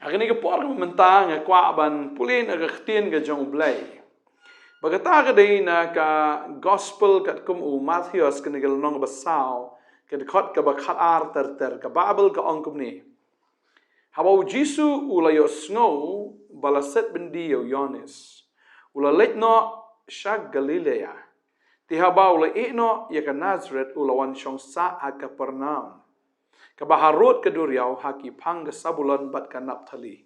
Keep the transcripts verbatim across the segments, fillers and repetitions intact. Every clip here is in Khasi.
Ha kane ka por kaba mynta nga kwah ban pule na ka ktien ka jong U Blei. Ba kata ka dei na ka gospel katkum u Mathaios, kane ka lynnong ba saw, ka dkhot kaba khatar ter ter, ka Baibl ka ong kumne. Haba u Jisu u la ïohsngew ba la set byndi ïa u Ïoannis, u la leit noh sha Galilea. Te haba u la ïeh noh ïa ka Nasaret, u la wan shong sah ha Kapernaum, kaba harud ka duriaw, ha ki phang ka Sabulon bad ka Naphtali.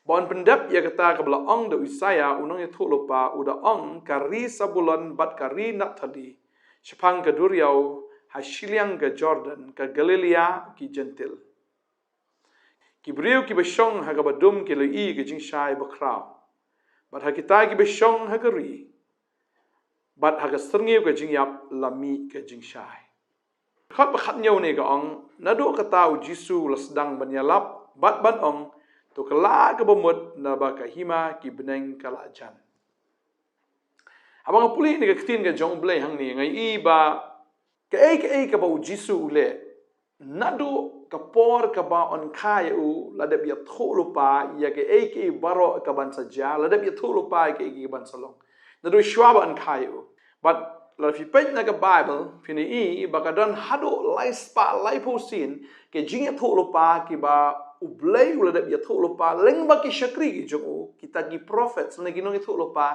Ba yn pyndep ïa kata kaba la ong da u Isaïah u nongïathuhlypa, u da ong, ka ri Sabulon bad ka ri Naphtali, shaphang ka duriaw, ha shiliang ka Jordan, ka Galilea ki Jentil. Ki briew kiba shong ha kaba dum ki la ïohi ka jingshai bakhraw, bad ha kita kiba shong ha ka ri bad ha ka syrngiew ka jingïap la mih ka jingshai. Dkhot ba khathynñiew ne ka ong, naduh kata u Jisu u la sdang ban ïalap bad ban ong, to kylla kaba mut, naba ka hima ki bneng ka la jan. Haba nga pule na ka ktien ka jong U Blei hangne, nga ïohi ba kaei kaei kaba u Jisu u leh, naduh ka por kaba yn kha ïa u, la dep ïathuhlypa ïa kaei kaei baroh kaban sa jia, la dep ïathuhlypa ïa kaei kaei kaban sa long, naduh shwa ba yn kha ïa u. Bad lada phi peit na ka Baibl, phin ïohi ba ka don haduh lai spah laiphew sien ka jingïathuhlypa kiba U Blei u la dep ïathuhlypa lyngba ki shakri ki jong u, kita ki prophets, ne ki nongïathuhlypa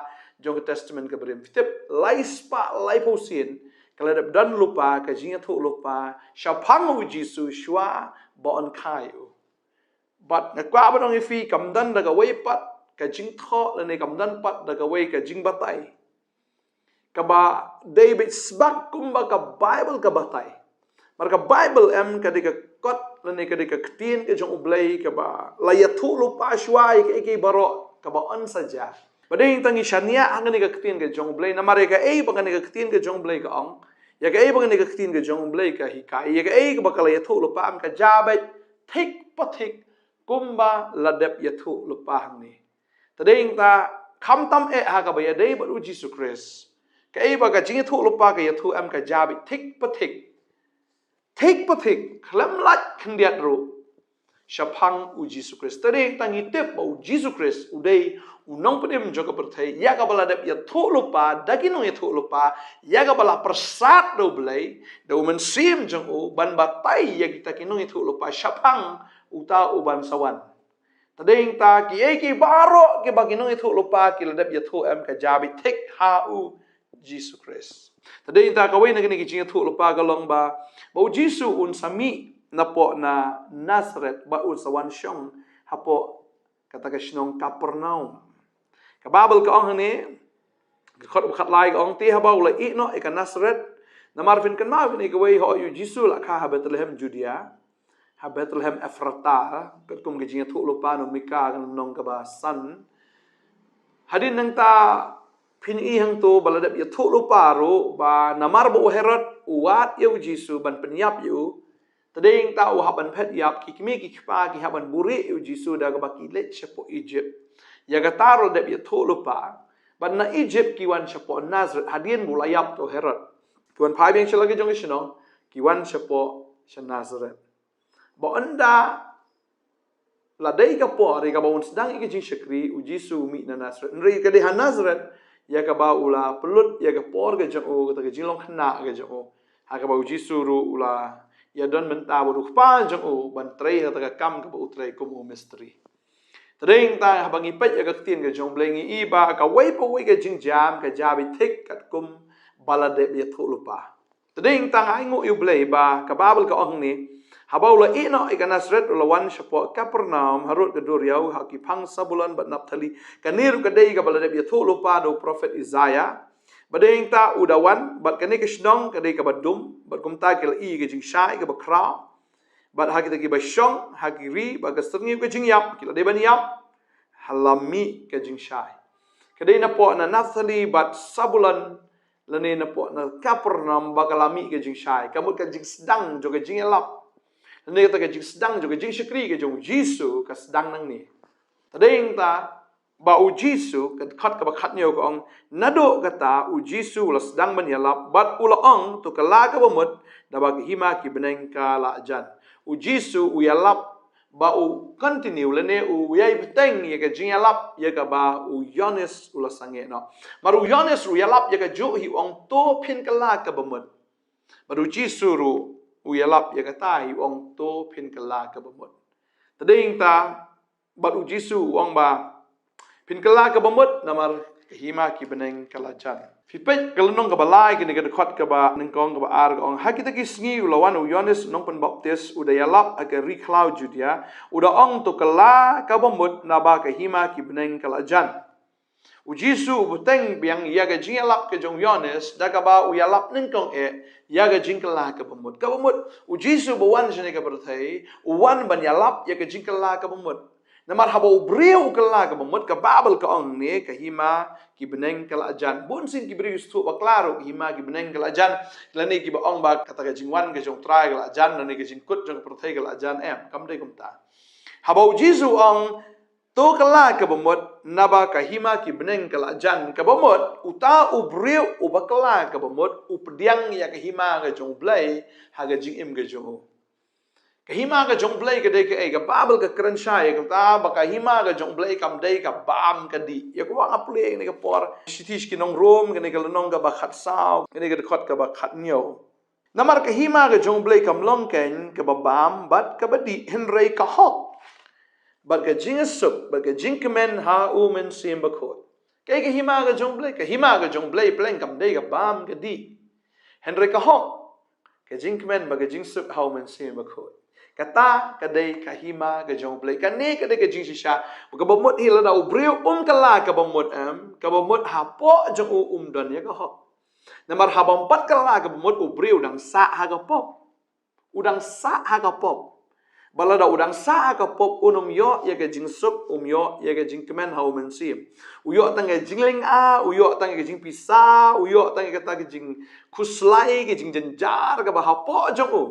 jong ka Testament kaba rim. Phi tip, lai spah laiphew sien ka la dep don lypa ka jingïathuhlypa shaphang u Jisu shwa ba yn kha ïa u. Bad nga kwah ban ong ïa phi, kam don da kawei pat ka jingthoh, lane kam don pat da kawei ka jingbatai kaba dei beit sbak kumba ka Baibl ka batai. Namar ka Baibl em ka dei ka kot, lane ka dei ka ktien ka jong U Blei kaba la ïathuhlypa shwa ïa kaei kaei baroh kaba yn sa jia. Ba dei tang ngi shaniah ha kane ka ktien ka jong U Blei, namar ïa kaei ba kane ka ktien ka jong U Blei ka ong, ïa kaei ba kane ka ktien ka jong U Blei ka hikai, ïa kaei kaba ka la ïathuhlypa em, ka jia beit thik pa thik kumba la dep ïathuhlypa hangne. Te dei ta, khamtam eh ha kaba ïadei bad u Jisu Khrist, kaei ba ka jingïathuhlypa ka ïathuh em, ka jia beit thik pa thik, thik pa thik, khlem lait khyndiat ruh shaphang u Jisu Khrist. Te dei ta, ngi tip ba u Jisu Khrist u dei u Nongpynim jong ka pyrthei, ïa kaba la dep ïathuhlypa da ki nongïathuhlypa, ïa kaba la pyrsad da U Blei, da U Mynsiem jong u, ban batai ïa kita ki nongïathuhlypa shaphang uta uban sa wan. Te dei ta, kiei kiei baroh kiba ki nongïathuhlypa ki la dep ïathuh em, ka jia beit thik ha u Jisu Khrist. Te dei ta, kawei na kine ki jingïathuhlypa ka long ba, ba u Jisu un sa mih napoh na Nasaret bad un sa wan shong hapoh kata ka shnong Kapernaum. Ka Baibl ka ong hangne, ka dkhot ba khatlai ka ong, te haba u la ïeh noh ïa ka Nasaret, namar phin kynmaw kane kawei, hooid u Jisu la kha ha Bethlehem Judea, ha Bethlehem Ephrata, katkum ka jingïathuhlypa na u Mika ka lynnong kaba san. Hadien nangta phin ïohi hangto ba la dep ïathuhlypa ruh ba namar ba u Herod u wad ïa u Jisu ban pynïap ïa u, te dei ta u hap ban phet ïap, ki kmie ki kpa ki hap ban buhrieh ïa u Jisu da kaba ki leit shapoh Egypt. Ïa kata ruh la dep ïathuhlypa, bad na Egypt ki wan shapoh Nasaret hadien ba u la ïap da u Herod. Ki wan phai biang sha la ka jong ka shnong, ki wan shapoh sha Nasaret. Ba ynda la dei ka por ïa kaba un sdang ïa ka jingshakri, u Jisu u mih na Nasaret. Hynrei ka dei ha Nasaret ïa kaba u la pynlut ïa ka por ka jong u, kata ka jinglong khynnah ka jong u, ha kaba u Jisu ruh u la ïadon bynta bad u Kpa jong u ban trei ha kata ka kam kaba u trei kum u mistri. Te dei ta, haba ngi peit ïa ka ktien ka jong U Blei, ngi i ba kawei pa kawei ka jingjia ka jia beit thik katkum ba la dep ïathuhlypa. Te dei ta, ai nguh ïa U Blei ba ka Baibl ka ong hangne, haba u la ïeh noh ïa ka Nasaret, u la wan shapoh Kapernaum, harud ka duriaw, ha ki phang Sabulon bad Naphtali. Kane ruh ka dei kaba la dep ïathuhlypa da u prophet Isaïah. Ba dei ta, u da wan, bad kane ka shnong ka dei kaba dum, bad kumta ki la ïohi ka jingshai kaba khraw. Bad ha kita kiba shong ha ki ri bad ka syrngiew ka jingïap, ki la dei ban ïap, ha la mih ka jingshai. Ka dei napoh na Naphtali bad Sabulon, lane napoh na Kapernaum ba ka la mih ka jingshai. Ka mut ka jingsdang jong ka jingïalap, lane kata ka jingsdang jong ka jingshakri ka jong u Jisu ka sdang nangne. Te dei ta, ba u Jisu, ka dkhot kaba khathynñiew ka ong, naduh kata u Jisu u la sdang ban ïalap bad u la ong, to kylla kaba mut, naba ka hima ki bneng ka la jan. U Jisu u ïalap ba u continue lane u ïai bteng ïa ka jingïalap ïa kaba u Ïoannis u la sangeh noh. Namar u Ïoannis u ïalap ïa kajuh hi, u ong to phin kylla kaba mut. Bad u Jisu ruh u ïalap ïa kata hi, u ong to phin kylla kaba mut. Te dei ta bad u Jisu u ong ba phin kylla kaba mut namar ka hima ki bneng ka la jan. Phi peit ka lynnong kaba lai, kane ka dkhot kaba nyngkong, kaba ar ka ong, ha kita ki sngi u la wan u Ïoannis nongpynbaptis u da ïalap ha ka ri khlaw Judia, u da ong to kylla kaba mut naba ka hima ki bneng ka la jan. U Jisu u bteng biang ïa ka jingïalap ka jong u Ïoannis da kaba u ïalap nyngkong eh ïa ka jingkylla kaba mut. Kaba mut, u Jisu ba wan shane ka pyrthei u wan ban ïalap ïa ka jingkylla kaba mut. Namar haba u briew u kylla kaba mut, ka Baibl ka ong ne ka hima ki bneng ka la jan. Bun sien ki briew ki sngewthuh bakla ruh ka hima ki bneng ka la jan, lane kiba ong ba kata ka jingwan ka jong u Trai ka la jan, lane ka jingkut jong ka pyrthei ka la jan. Em, kam dei kumta. Haba u Jisu u ong to kylla kaba mut naba ka hima ki bneng ka la jan, kaba mut, uta u briew uba kylla kaba mut u pdiang ïa ka hima ka jong u Blei ha ka jingim ka jong u. Ka hima ka jong u Blei ka dei kaei? Ka Baibl ka kren shai ïa kata ba ka hima ka jong u Blei kam dei ka bam ka dih. Ïa kaba nga pule kane ka por, shithi sha ki nong Rom, kane ka lynnong kaba khatsaw, kane ka dkhot kaba khathynñiew. Namar ka hima ka jong u Blei kam long keiñ kaba bam bad kaba dih, hynrei ka hok bad ka jingsuk bad ka jingkmen ha u Mynsiem Bakhuid. Kaei ka hima ka jong u Blei? Ka hima ka jong u Blei pleng kam dei ka bam ka dih, hynrei ka hok, ka jingkmen bad ka jingsuk ha u Mynsiem Bakhuid. Kata ka dei ka hima ka jong u Blei. Kane ka dei ka jingshisha. Kaba mut hi, lada u briew um kylla kaba mut, em, kaba mut hapoh jong u um don ïa ka hok. Namar haba ym pat kylla kaba mut, u briew u dang sah ha ka pop. U dang sah ha ka pop. Bad lada u dang sah ha ka pop, un ym ïoh ïa ka jingsuk, um ïoh ïa ka jingkmen ha u Mynsiem. U ïoh tang ka jinglynga, u ïoh tang ka jingpisa, u ïoh tang kata ka jingkhuslai, ka jingjynjar kaba hapoh jong u,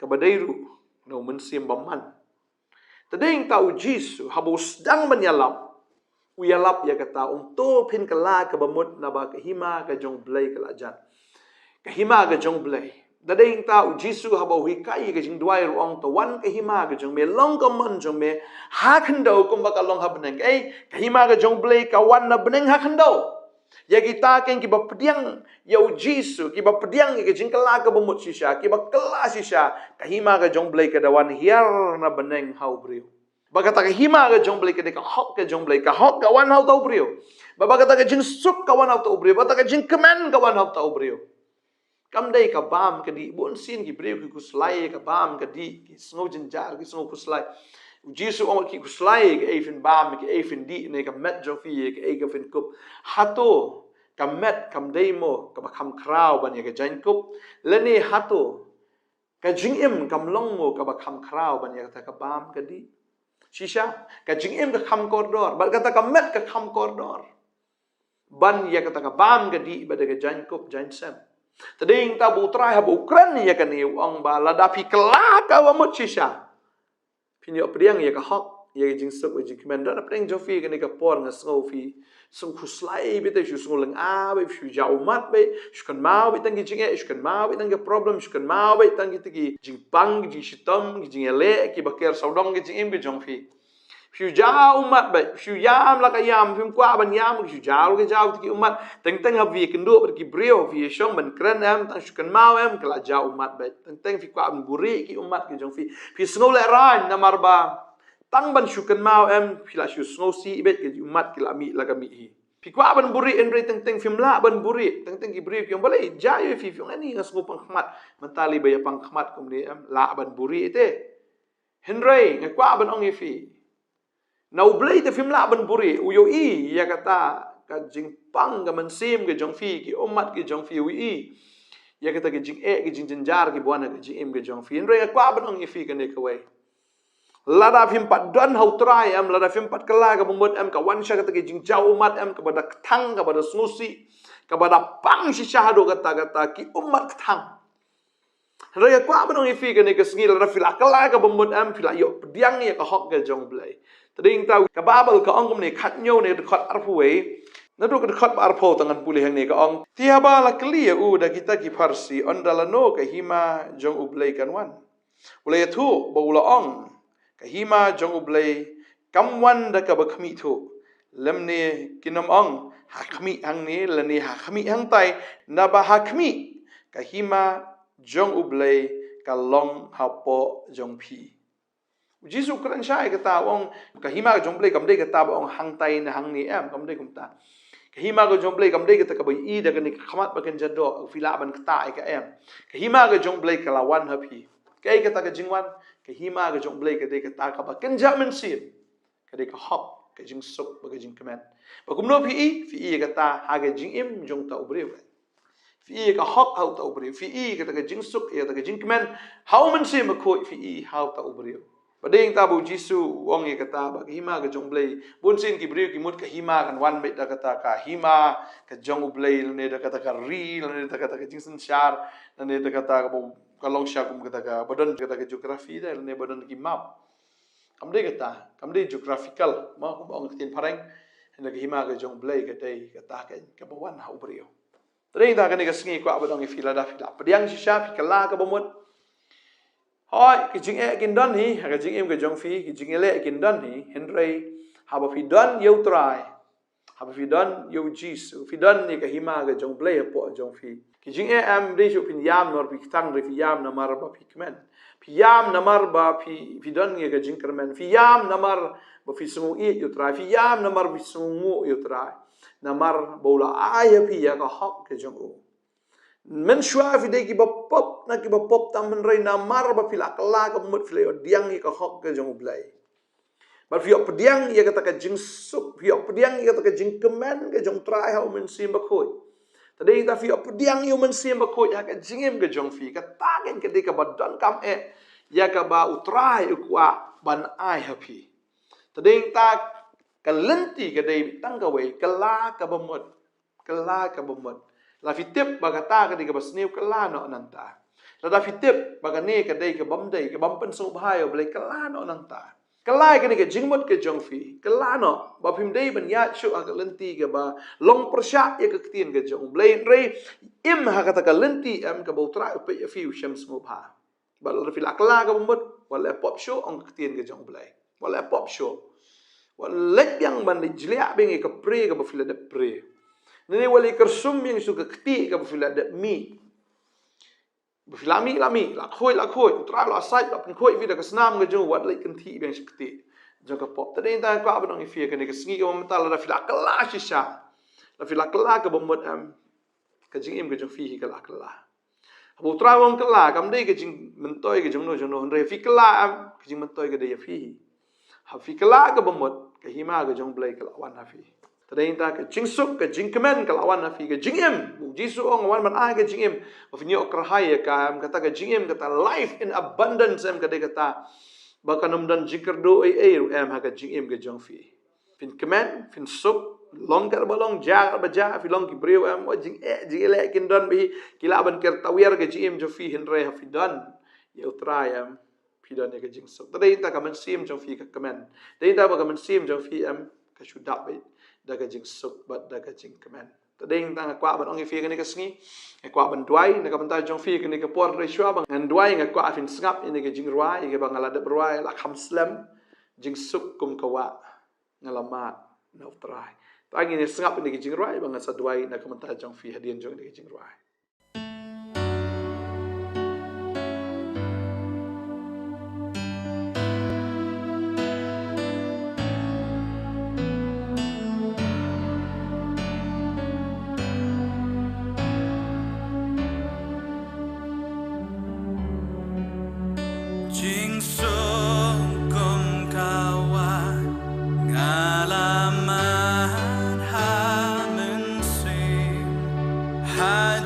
kaba dei ruh na u Mynsiem Bymman. Te dei ta u Jisu haba u sdang ban ïalap, u ïalap ïa kata, u ong to phin kylla kaba mut naba ka hima ka jong u Blei ka la jan. Ka hima ka jong u Blei. Te dei ta u Jisu haba u hikai ka jingduwai ruh, u ong to wan ka hima ka jong me, long ka mon jong me ha khyndew kumba ka long ha bneng. Kaei? Ka hima ka jong u Blei ka wan na bneng ha khyndew. Ïa kita keiñ kiba pdiang ïa u Jisu, kiba pdiang ïa ka jingkylla kaba mut shisha, kiba kylla shisha, ka hima ka jong u Blei ka da wan hiar na bneng ha u briew. Bad kata ka hima ka jong u Blei ka dei ka hok ka jong u Blei, ka hok ka wan ha uta u briew. Bad, bad kata ka jingsuk ka wan ha uta u briew, bad kata ka jingkmen ka wan ha uta u briew. Kam dei ka bam ka dih. Bun sien ki briew ki khuslai ka bam ka dih, ki sngewjynjar, ki sngewkhuslai. U Jisu u ong, ki khuslai, kaei phin bam, kaei phin dih, ne ka met jong phi, kaei ka phin kup? Hato ka met kam dei mo kaba kham khraw ban ïa ka jaiñkup? Lane hato ka jingim kam long mo kaba kham khraw ban ïa kata ka bam ka dih? Shisha, ka jingim ka kham kordor, bad kata ka met ka kham kordor ban ïa kata ka bam ka dih bad ka jaiñkup jaiñsem. Te dei ta ba u Trai haba u kren ïa kane u ong ba lada phi kylla kaba mut shisha, phin ïoh pdiang ïa ka hok, ïa ka jingsuk, ïa ka jingkmen. Da na pdeng jong phi kane ka por nga sngew phi sngewkhuslai beit, te shu sngewlynga beit, shu jaw ummat beit, shu kynmaw beit tang ki jingeh, shu kynmaw beit tang ki problem, shu kynmaw beit tang kita ki jingpang, ki jingshitom, ki jingïaleh kiba ker sawdong ka jingim ka jong phi. Phi ju jaw ummat beit, phi ju ïam la ka ïam, phim kwah ban ïam, phi ju jaw la ka jaw kita ki ummat. Teng teng haba phi ïakynduh bad ki briew, phi ïashong ban kren em, tang shu kynmaw em, ki la jaw ummat beit. Teng teng phi kwah ban buhrieh ki ummat ki jong phi, phi sngew lehraiñ namar ba tang ban shu kynmaw em, phi la shu sngewsih beit, ki ummat ki la mih la ka mih hi. Phi kwah ban buhrieh hynrei teng teng phim lah ban buhrieh. Teng teng ki briew ki ong, balei, jia ïa phi? Phi ong, ani nga sngew pang khmat. Mynta lei ba ïa pang khmat kumne em, lah ban buhrieh te. Hynrei nga kwah ban ong ïa phi, na U Blei te phim lah ban buhrieh. U ïohi ïa kata ka jingpang ka mynsiem ka jong phi, ki ummat ki jong phi, u ïohi ïa kata ka jingeh, ka jingjynjar kiba wan ha ka jingim ka jong phi. Hynrei nga kwah ban ong ïa phi kane kawei. Lada phim pat don ha U Trai em, lada phim pat kylla kaba mut em, ka wan sha kata ka jingjaw ummat em, kaba da kthang, kaba da sngewsih, kaba da pang shisha haduh katta katta, ki ummat kthang. Hynrei nga kwah ban ong ïa phi kane ka sngi, lada phi la kylla kaba mut em, phi la ïoh pdiang ïa ka hok ka jong U Blei. Te dei ta ka Baibl ka ong kumne, khathynñiew ne dkhot arphew wei, naduh ka dkhot ba arphew te ngan pule hangne, ka ong, te haba la kylli ïa u da kita ki Pharisi, ynda lano ka hima jong U Blei kan wan, u la ïathuh bad u la ong, ka hima jong U Blei kam wan da kaba khmih thuh, lymne kin ym ong ha khmih hangne lane ha khmih hangtai, naba ha khmih ka hima jong U Blei ka long hapoh jong phi. U Jisu u kren shai kata, u ong ka hima ka jong U Blei kam dei kata ba ong hangtai ne hangne em, kam dei kumta. Ka hima ka jong U Blei kam dei kata kaba i da kane ka khmat ba kynja doh, phi lah ban ktah ïa ka em. Ka hima ka jong U Blei ka la wan ha phi. Kaei kata ka jingwan? Ka hima ka jong U Blei ka dei kata kaba kynja mynsiem. Ka dei ka hok, ka jingsuk bad ka jingkmen. Ba kumno phi i? Phi i ïa kata ha ka jingim jong uta u briew. Phi i ïa ka hok ha uta u briew. Phi i ïa kata ka jingsuk, ïa kata ka jingkmen ha u Mynsiem Bakhuid, phi i ha uta u briew. Ba dei nangta ba u Jisu u ong ïa kata ba ka hima ka jong U Blei, bunsien ki briew ki mut ka hima kan wan beit da kata ka hima ka jong U Blei, lane da kata ka ri, lane da kata ka jingsynshar, lane da kata ka ba, ka long sha kum kata ka ba don kata ka geography da, lane ba don ki map. Kam dei kata, kam dei geographical, mo, kumba ong ka ktien phareng. Hynrei ka hima ka jong U Blei ka dei kata ka, kaba wan ha u briew. Te dei nangta kane ka sngi kwah ban ong ïa phi, lada phi la pdiang shisha, phi kylla kaba mut. Hooid, ki jingeh kin don hi ha ka jingim ka jong phi, ki jingeh leh kin don hi, hynrei haba phi don ïa U Trai, haba phi don ïa u Jisu, phi don ïa ka hima ka jong U Blei hapoh jong phi, ki jingeh em dei shuh phin ïam namar phi kthang, hynrei phi ïam namar ba phi kmen. Phi ïam namar ba phi, phi don ïa ka jingkyrmen. Phi ïam namar ba phi sngew ïeit ïa U Trai. Phi ïam namar ba phi sngewnguh ïa U Trai. Namar ba u la ai ha phi ïa ka hok ka jong u. Mynshuwa phi dei kiba pop, na kiba pop tam, hynrei namar ba phi la kylla kaba mut, phi la ïoh pdiang ïa ka hok ka jong U Blei. Bad phi ïoh pdiang ïa kata ka jingsuk, phi ïoh pdiang ïa kata ka jingkmen ka jong U Trai ha u Mynsiem Bakhuid. Te dei nangta phi ïoh pdiang ïa u Mynsiem Bakhuid ha ka jingim ka jong phi. Kata ka dei kaba donkam eh ïa kaba U Trai u kwah ban ai ha phi. Te dei nangta ka lynti ka dei tang kawei, kylla kaba mut. Kylla kaba mut. Lada phi tip ba kata ka dei kaba sniew, kylla noh nangta. Lada phi tip ba kane ka dei kabym dei, kabym pynsngewbha ïa U Blei, kylla noh nangta. Kylla ïa kane ka jingmut ka jong phi. Kylla noh ba phim dei ban ïaid shuh ha ka lynti kaba long pyrshah ïa ka ktien ka jong U Blei, hynrei im ha kata ka lynti em kaba U Trai u peit ïa phi, u shem sngewbha. Bad lada phi la kylla kaba mut, wat leh pop shuh, ong ka ktien ka jong U Blei. Wat leh pop shuh. Wat leit biang ban leit jliah biang ïa ka pre kaba phi la dep pre. Lane wat leit kyrsum biang shuh ka ktieh kaba phi la dep mih. Ba phi la mih, la mih, la khuid, la khuid, U Trai u la shait, u la pynkhuid ïa phi da ka snam ka jong u, wat leit kynthih biang sha ka ktieh jong ka pop. Te dei nangta kwah ban ong ïa phi kane ka sngi kaba mynta, lada phi la kylla shisha, lada phi la kylla kaba mut em, ka jingim ka jong phi hi ka la kylla. Haba U Trai u ong kylla, kam dei ka jingmyntoi ka jong no jong no, hynrei phi kylla em, ka jingmyntoi ka dei ïa phi hi. Haba phi kylla kaba mut, ka hima ka jong U Blei ka la wan ha phi. Te dei nangta ka jingsuk, ka jingkmen ka la wan ha phi, ka jingim. U Jisu u ong nga wan ban ai ka jingim. Ba phin ïoh kyrhai ïa ka em, kata ka jingim, kata life in abundance em, ka dei kata ba kan ym don jingkyrduh ei ei ruh em ha ka jingim ka jong phi. Phin kmen, phin suk, long katba long, jia katba jia, phi long ki briew em, wat jingeh, jingeh leh kin don bha hi, ki lah ban ker tawiar ka jingim jong phi, hynrei haba phi don ïa U Trai em, phi don ïa ka jingsuk. Te dei nangta ka mynsiem jong phi ka kmen. Dei nangta ba ka mynsiem jong phi em, ka shu dap beit da ka jingsuk bad da ka jingkmen. Te dei nangta nga kwah ban ong ïa phi kane ka sngi, nga kwah ban duwai na ka bynta jong phi kane ka por, hynrei shuwa ba ngan duwai nga kwah phin sngap ïa kane ka jingrwai, ïa kaba nga la dep rwai, La kham slem jingsuk kum ka wah, nga la mad na U Trai. Te ngin ïa sngap ïa kane ka jingrwai, ba ngan sa duwai na ka bynta jong phi hadien jong kane ka jingrwai. Jingsuk kum ka wah, nga la mad ha mynsiem, ha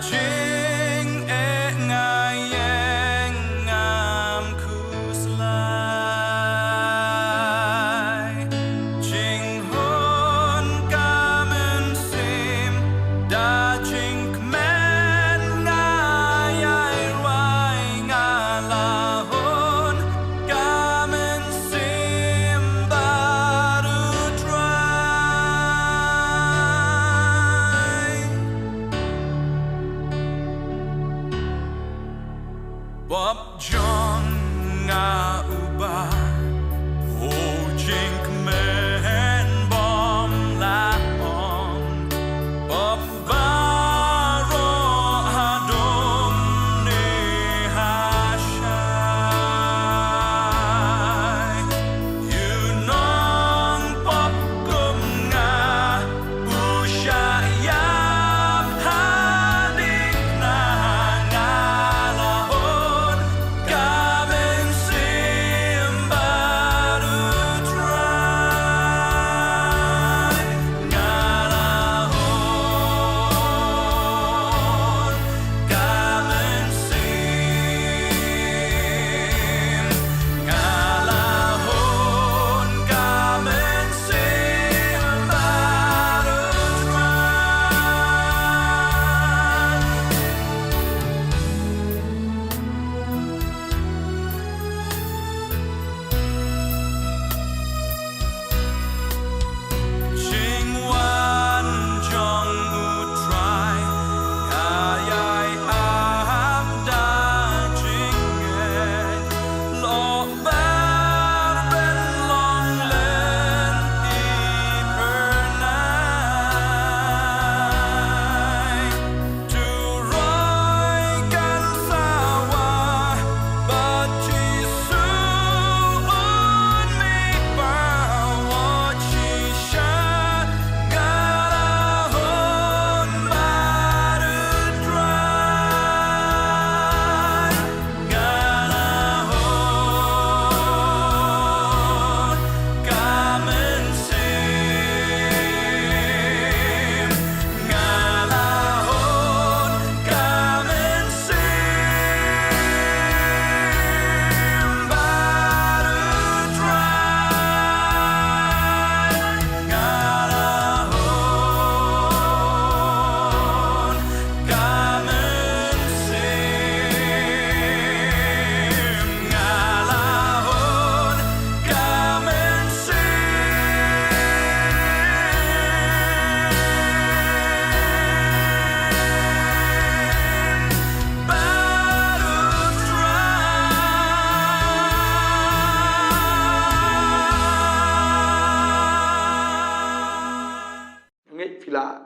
Phi la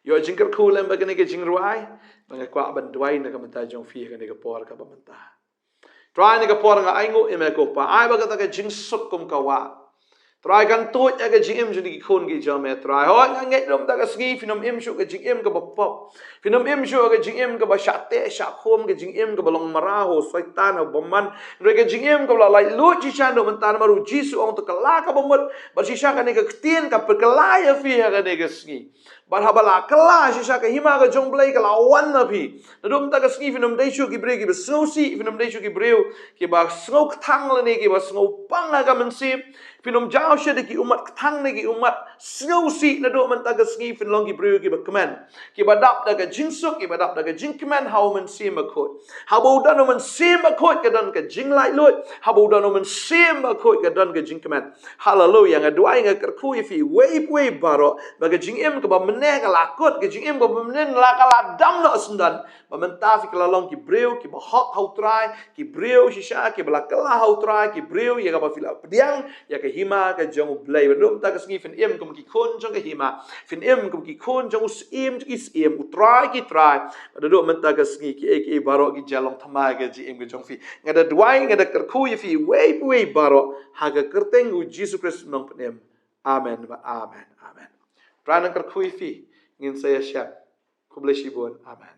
ïoh jingkyrkhu lem bad kane ka jingrwai, ba nga kwah ban duwai na ka bynta jong phi ha kane ka por kaba mynta. Trai, ha kane ka por nga ainguh ïa me ko Pa, ai ba kata ka jingsuk kum ka wah, Trai, kan tuid ïa ka jingim jong ki khun ki jong me, Trai. Hooid, nga ngeit ruh mynta ka sngi phin ym im shuh ka jingim kaba pop. Phin ym im shuh ka jingim kaba shah teh shah khum, ka jingim kaba long mraw ha u Soitan, ha u bymman. Hynrei ka jingim kaba la laitluid shisha naduh mynta namar u Jisu u ong to kylla ka bamut. Bad shisha kane ka ktien ka pynkylla ïa phi ha kane ka sngi. Bad haba la kylla shisha, ka hima ka jong U Blei ka la wan na phi. Naduh mynta ka sngi phin ym dei shuh ki briew kiba sngewsih, phin ym dei shuh ki briew kiba sngewkthang lane kiba sngewpang ha ka mynsiem. Phin ym jaw shuh da ki ummat kthang ne ki ummat sngewsih. Naduh mynta ka sngi phin long ki briew kiba kmen, kiba dap da ka jingsuk, kiba dap da ka jingkmen ha u Mynsiem Bakhuid. Haba u don u Mynsiem Bakhuid ka don ka jinglaitluid. Haba u don u Mynsiem Bakhuid ka don ka jingkmen. Haleluya. Nga duwai, nga kyrkhu ïa phi uwei pa uwei baroh ba ka jingim kaba mynne ka la kut, ka jingim kaba mynne la ka la dam noh syndon. Ba mynta phi ka la long ki briew kiba hok ha u Trai, ki briew shisha kiba la kylla ha u Trai, ki briew ïa kaba phi la pdiang ïa ka hima ka jong U Blei. Bad naduh mynta ka sngi phin im kum ki khun jong ka hima, phin im kum ki khun jong u Syiem jong ki syiem, u Trai ki trai. Bad naduh mynta ka sngi kiei kiei baroh ki jia long thymmai ka jingim ka jong phi. Nga da duwai, nga da kyrkhu ïa phi uwei pa uwei baroh ha ka kyrteng u Jisu Khrist u nongpynim. Amen. Amen. Amen. Trai nang kyrkhu ïa phi. Ngin sa ïashem. Khublei shibun. Amen.